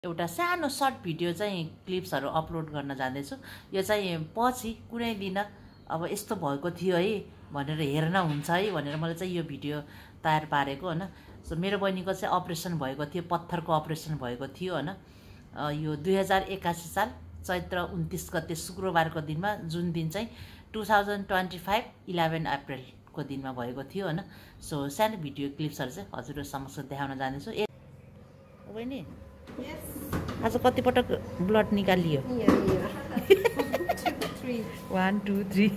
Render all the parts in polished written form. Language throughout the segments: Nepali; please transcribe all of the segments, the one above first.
एउटा सानो सर्ट भिडियो चाहिँ क्लिप्सहरु अपलोड गर्न जाँदैछु। यो चाहिँ पछि कुनै दिन अब यस्तो भएको थियो है भनेर हेर्न हुन्छ है भनेर मैले चाहिँ यो भिडियो तयार पारेको हैन। सो मेरो बहिनीको चाहिँ अपरेसन भएको थियो, पत्थरको अपरेसन भएको थियो हैन। यो 2081 साल चैत्र 29 गते शुक्रबारको दिनमा, जुन दिन चाहिँ 2025 11 अप्रिल को दिनमा भएको थियो हैन। सो सानो भिडियो क्लिप्सहरु चाहिँ हजुरहरु समक्ष देखाउन जाँदैछु। बहिनी आज कति पटक ब्लड निकालियो? 1 2 3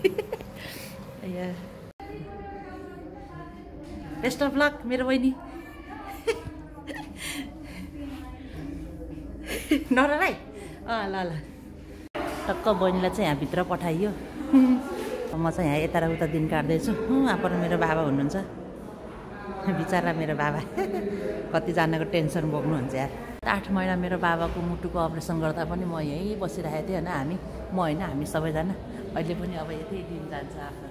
बेस्ट अफ लक मेरो बहिनी। नराई ल ल टक्क बहिनीलाई चाहिँ यहाँ भित्र पठाइयो। म चाहिँ यहाँ यता र उता दिन काट्दैछु। पर मेरो बाबा हुनुहुन्छ, बिचारा मेरो बाबा कतिजनाको टेन्सन बोक्नुहुन्छ यार। 8 महिना मेरो बाबाको मुटुको अपरेसन गर्दा पनि म यहीँ बसिरहेको थिएँ हैन। म हैन हामी सबैजना अहिले पनि अब यतै दिन जान्छ आफ्नो।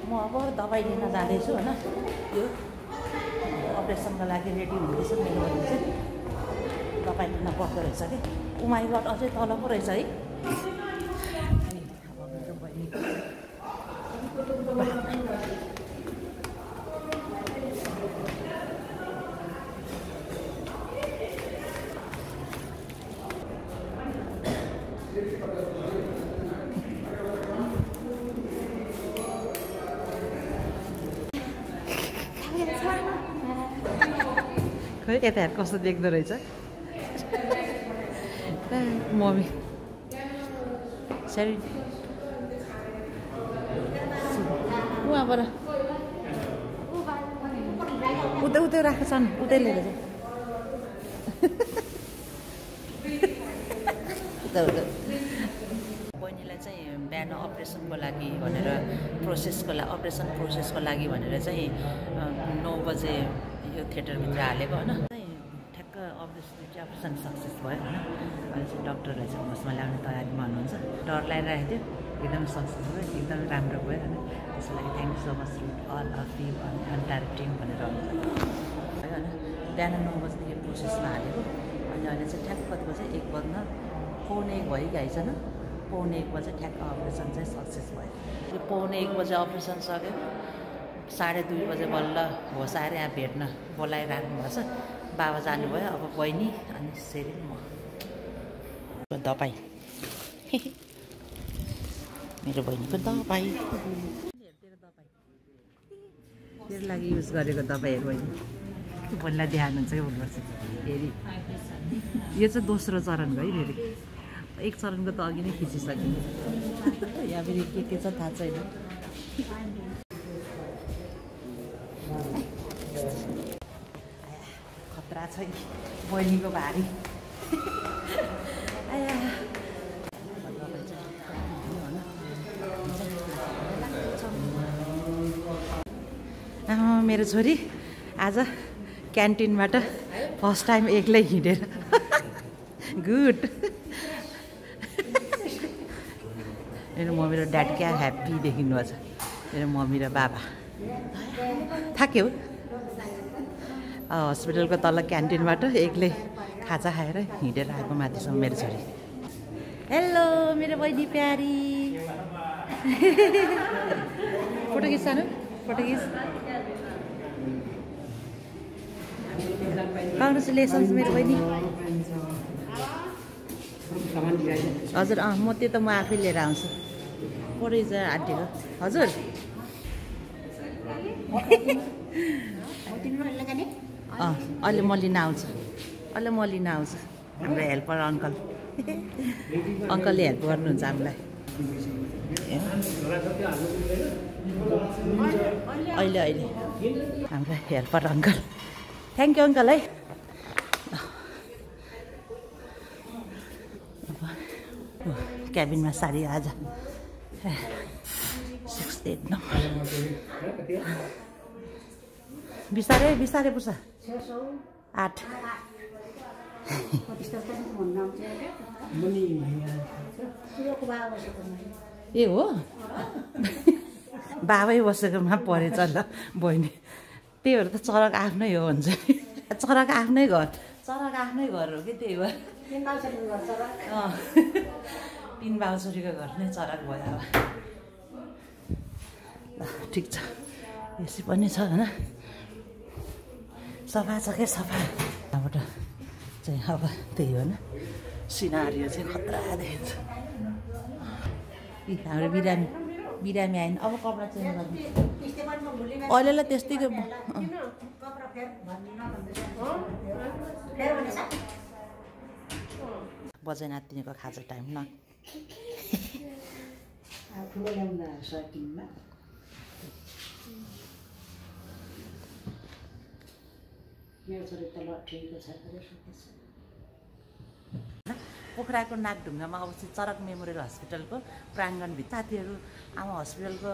म अब दबाई लिन जाँदैछु हैन। यो अपरेसनको लागि रेडी हुँदैछ मेरो बहिनी चाहिँ। दबाई लिन पर्दो रहेछ कि ओ माइ गड अझै तल पो रहेछ है। अब मेरो बहिनी खै यता हेर कस्तो देख्दो रहेछ मम्मी। सरी उहाँबाट उतै उतै राखेको छन्, उतै लिएर चाहिँ उता उता। बहिनीलाई चाहिँ बिहान अपरेसनको लागि भनेर अपरेसन प्रोसेसको लागि भनेर चाहिँ 9 बजे यो थिएटरभित्र हालेको हैन। ठ्याक्क अपरेसन सक्सेस भयो हैन। अहिले चाहिँ डक्टरले चाहिँ होसमा ल्याउने तयारीमा हुनुहुन्छ। डर लागिरहेको थियो, एकदम सक्सेस भयो, एकदम राम्रो भयो हैन। त्यसको लागि thank you so much all of you entire team भनेर हुन्छ हैन। बिहान 9 बजेदेखि प्रोसेसमा हालेको अनि अहिले चाहिँ ठ्याक्क कति बजे 1 बज्न 1:45 भइगएछ न। 1:45 बजे ठ्याक्क अपरेसन चाहिँ सक्सेस भयो। यो 1:45 बजे अपरेसन सक्यो, 2:30 बजे बल्ल होस आएर यहाँ भेट्न बोलाइराख्नु भएको छ। बाबा जानुभयो, अब बहिनी अनि सेरी म। दबाई मेरो बहिनीको दबाई तेरो लागि युज गरेको दबाईहरू बहिनी बोल्दा ध्यान हुन्छ कि भन्नुपर्छ फेरि। यो चाहिँ दोस्रो चरणको है फेरि। एक चरणको त अघि नै खिचिसक्यो। यहाँ फेरि के छ थाहा छैन। खतरा छ बहिनीको भारी। मेरो छोरी आज क्यान्टिनबाट फर्स्ट टाइम एक्लै हिँडेर गुड। मेरो मम्मी र ड्याड क्या ह्याप्पी देखिनु भएको छ। मेरो मम्मी र बाबा थाक्यो हस्पिटलको तल क्यान्टिनबाट एक्लै खाजा खाएर हिँडेर आएको माथिसम्म मेरो छोरी। हेलो मेरो बहिनी प्यारी। फोटो खिच सानो, फोटो खिच। कङ्ग्रेचुलेसन्स मेरो बहिनी। हजुर म त्यो त म आफै लिएर आउँछु। फोटो खिच आन्टीको। हजुर अहिले म लिन आउँछु, अहिले म लिन आउँछु। हाम्रो हेल्पर अङ्कल अङ्कलले हेल्प गर्नुहुन्छ हामीलाई अहिले अहिले हाम्रो helper uncle. Thank you uncle है। क्याबिनमा सारी आज 68 नम्बर। बिस्तारै बिस्तारै पुग्छ 8। ए हो बाबै बसेकोमा परेछ ल बहिनी। त्यही भएर त चराको आफ्नै हो भन्छ। चराको आफ्नै घर चराको आफ्नै घर हो कि त्यही भएर पिन बाउछोरीको घर नै चराको भयो अब ल ठिक छ एसी पनि छ होइन सफा छ के सफा यहाँबाट चाहिँ अब त्यही हो होइन सिनारियो चाहिँ खतरा देखिन्छ हाम्रो बिरामी आएन अब कपडा चेन्ज गर्नु अहिलेलाई त्यस्तैको बजाइ नातिनीको खाजा टाइम न पोखराको नागढुङ्गामा अवस्थित चरक मेमोरियल हस्पिटलको प्राङ्गणभित्र साथीहरू आमा हस्पिटलको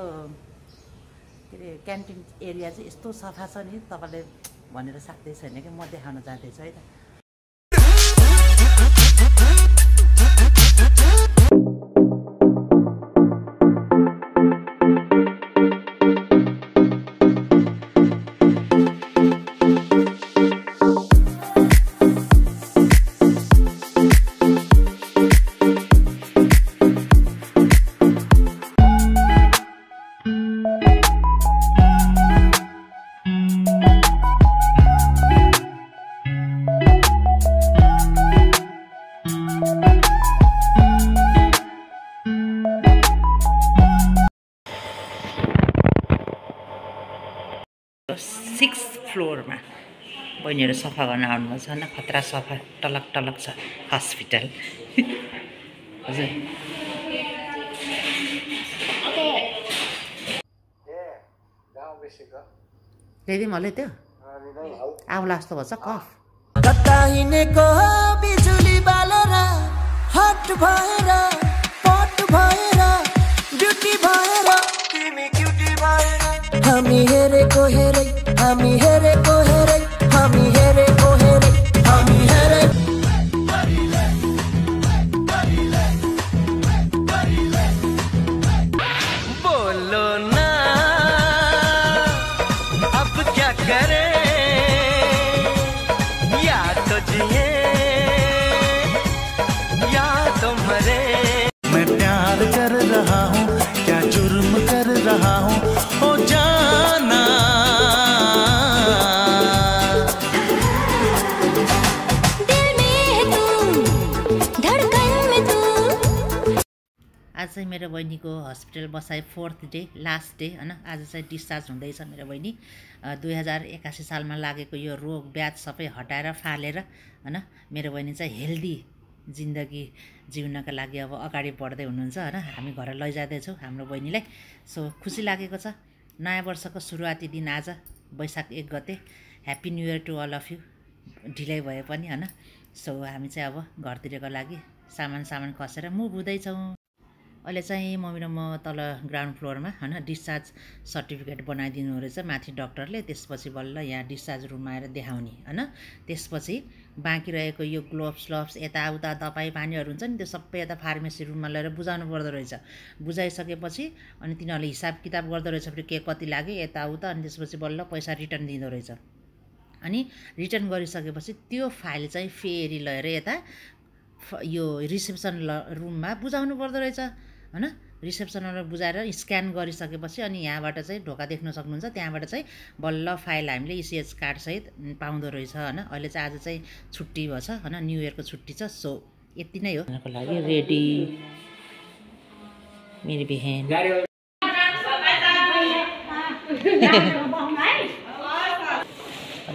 के अरे क्यान्टिन एरिया चाहिँ यस्तो सफा छ नि तपाईँले भनेर सक्दै छैन कि म देखाउन जाँदैछु है त सिक्स्थ फ्लोरमा बहिनीहरू सफा गर्न आउनुभएको छ होइन खतरा सफा टलक टलक छ हस्पिटल हजुर ल्याइदिउँ होला त्यो आउला जस्तो भन्छ कफ कताहिनेको बिजुली बालेर हट भएर पट भएर ब्युटी भएर तिमी क्युटी भएर हामी हेरेको हेरै हामी हेरेको हेरै हामी हेरेको हेरै हामी हेरे बोलो ना अब क्या करें या तो जिए या तो मरे मैं प्यार कर रहा हूँ क्या जुर्म कर रहा हूँ ओ जाना आज चाहिँ मेरो बहिनीको हस्पिटल बसाइ 4th डे लास्ट डे होइन आज चाहिँ डिस्चार्ज हुँदैछ मेरो बहिनी 2081 सालमा लागेको यो रोग ब्याध सबै हटाएर फालेर होइन मेरो बहिनी चाहिँ हेल्दी जिन्दगी जिउनका लागि अब अगाडि बढ्दै हुनुहुन्छ होइन हामी घर लैजाँदैछौँ हाम्रो बहिनीलाई सो खुसी लागेको छ नयाँ वर्षको सुरुवाती दिन आज वैशाख 1 गते happy new year to all of you ढिलै भए पनि होइन सो हामी चाहिँ अब घरतिरको लागि सामान कसेर मुभ हुँदैछौँ अहिले चाहिँ मम्मी र म तल ग्राउन्ड फ्लोरमा होइन डिस्चार्ज सर्टिफिकेट बनाइदिनु रहेछ माथि डक्टरले त्यसपछि बल्ल यहाँ डिस्चार्ज रुममा आएर देखाउने होइन त्यसपछि बाँकी रहेको यो ग्लोभ्स यताउता दबाई पानीहरू हुन्छ नि त्यो सबै यता फार्मेसी रुममा लगेर बुझाउनु पर्दो रहेछ बुझाइसकेपछि अनि तिनीहरूले हिसाब किताब गर्दो रहेछ फेरि के कति लाग्यो यताउता अनि त्यसपछि बल्ल पैसा रिटर्न दिँदो रहेछ अनि रिटर्न गरिसकेपछि त्यो फाइल चाहिँ फेरि लगेर यता यो रिसेप्सन रुममा बुझाउनु पर्दो रहेछ होइन रिसेप्सनबाट बुझाएर स्क्यान गरिसकेपछि अनि यहाँबाट चाहिँ ढोका देख्न सक्नुहुन्छ त्यहाँबाट चाहिँ बल्ल फाइल हामीले इसिएच कार्डसहित पाउँदो रहेछ होइन अहिले चाहिँ आज चाहिँ छुट्टी भएछ होइन न्यु इयरको छुट्टी छ सो यति नै हो को लागि रेडी मेरो बिहान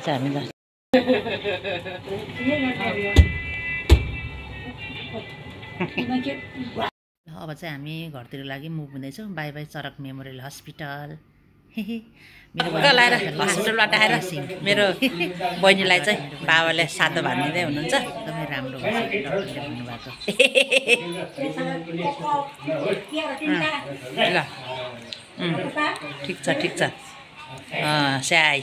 हामी अब चाहिँ हामी घरतिर लागि मुभ हुँदैछौँ bye bye Charak memorial hospital मेरो हस्पिटलबाट आएर मेरो बहिनीलाई चाहिँ बाबाले सातो भानिँदै हुनुहुन्छ एकदमै राम्रो भन्नुभएको ल ठिक छ स्याइ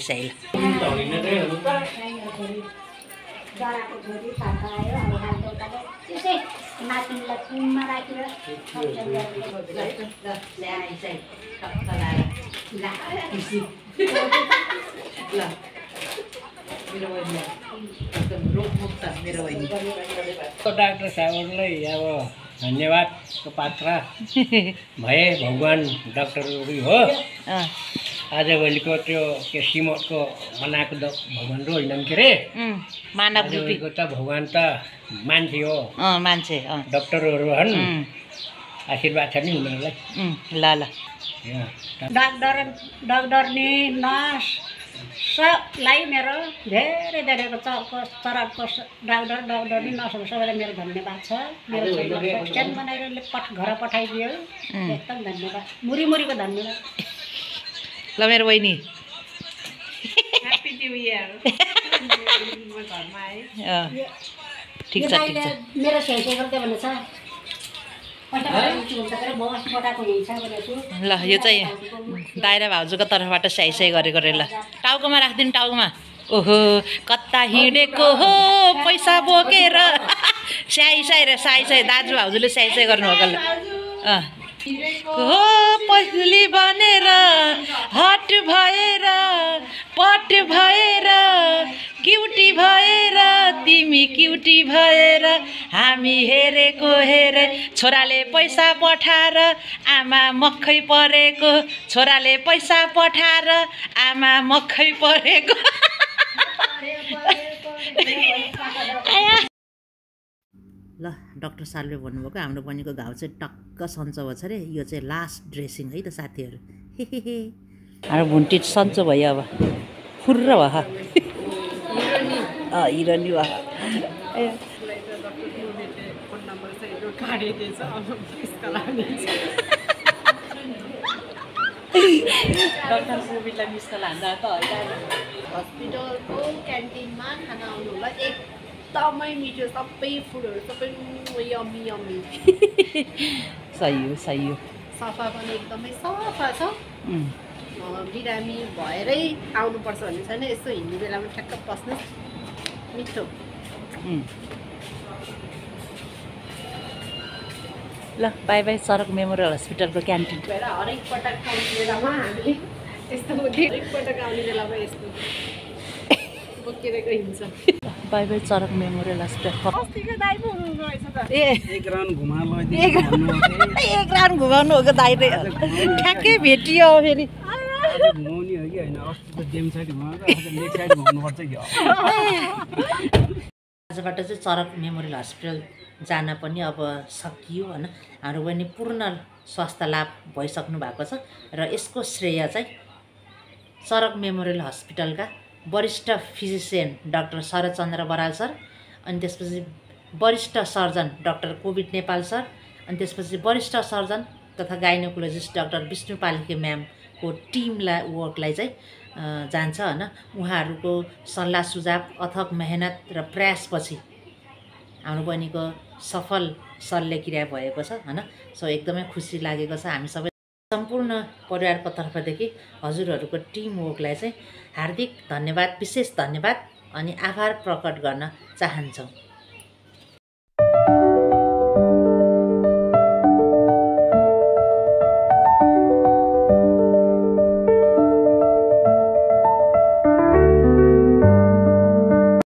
माथिलाई कुममा राखेर मेरो बहिनी एकदम रोगमुक्त मेरो बहिनी डाक्टर साहबहरूलाई अब धन्यवादको पात्र भए भगवान डाक्टरहरू हो आजभोलिको त्यो सिमटको बनाएको भगवान र होइन के अरे मानव रूपी त भगवान त मान्छे हो मान्छे डाक्टरहरू हुन् आशीर्वाद छ नि उनीहरूलाई ल ल डाक्टरनी नर्स सबलाई मेरो धेरै धेरैको चरकको डाक्टरनी नर्सहरू सबैलाई मेरो धन्यवाद छ मेरो छोरीलाई पेसेन्ट बनाएर घर पठाइदियो एकदम धन्यवाद मुरीमुरीको धन्यवाद ल मेरो बहिनी ह्याप्पी न्यू इयर म घरमा आएँ ठिक छ ठिक छ मेरो सेकेको के भन्नु छ ल यो चाहिँ दाइरा भाउजूको तर्फबाट स्याहाइ गरेको रे ल टाउकोमा राखिदिनु टाउकोमा ओहो कता हिँडेको हो पैसा बोकेर स्याहाइ रे स्याहाइ दाजु भाउजूले स्याहाइ गर्नु हो ल हो पसली बनेर हट भएर पट भएर क्युटी भएर तिमी क्युटी भएर हामी हेरेको हेरे छोराले पैसा पठाएर आमा मक्खै परेको छोराले पैसा पठाएर आमा मक्खै परेको ल डाक्टर सालले भन्नुभएको हाम्रो बहिनीको घाउ चाहिँ टक्क सन्चो भएछ अरे यो चाहिँ लास्ट ड्रेसिङ है त साथीहरू हाम्रो भुन्टी सन्चो भयो अब फुर्र भयो हिरोनी भयो डाक्टर कोभिडलाई मिस कल हान्दा त हस्पिटलको क्यान्टिनमा खाना आउनुला एकदमै मिठो सबै फुडहरू सबै यम्मी यम्मी सही हो सफा पनि एकदमै सफा छ बिरामी भएरै आउनुपर्छ भन्ने छैन यसो हिँड्ने बेलामा ठ्याक्क बस्नुहोस् मिठो ल बाई बाई सरक मेमोरियल हस्पिटलको क्यान्टिन भएर हरेक पटक आउने बेलामा हामीले यस्तो हरेक पटक आउने बेलामा यस्तो बोकेर हिँड्छ bye bye Charak memorial hospital अस्तिको दाइ पो हुनुहुँदो रहेछ त एक राउन्ड घुमाउनु हो दाइले ठ्याक्कै भेटियो फेरि घुमाउने हो कि होइन अस्तिको डेम साइड घुमाएको आज लेग साइड घुमाउनुपर्छ कि आजबाट चाहिँ चरक मेमोरियल हस्पिटल जान पनि अब सकियो होइन हाम्रो बहिनी पूर्ण स्वास्थ्य लाभ भइसक्नु भएको छ र यसको श्रेय चाहिँ चरक मेमोरियल हस्पिटलका वरिष्ठ physician doctor Sharadchandra Baral sir अनि त्यसपछि वरिष्ठ surgeon doctor covid Nepal sir अनि त्यसपछि वरिष्ठ सर्जन तथा गाइनोकोलोजिस्ट डाक्टर विष्णु पालिके म्यामको टिमलाई वर्कलाई चाहिँ जान्छ होइन उहाँहरूको सल्लाह सुझाव अथक मेहनत र प्रयासपछि हाम्रो बहिनीको सफल शल्यक्रिया भएको छ होइन सो एकदमै खुसी लागेको छ हामी सबै सम्पूर्ण परिवारको तर्फदेखि हजुरहरूको टिम वर्कलाई चाहिँ हार्दिक धन्यवाद विशेष धन्यवाद अनि आभार प्रकट गर्न चाहन्छौँ।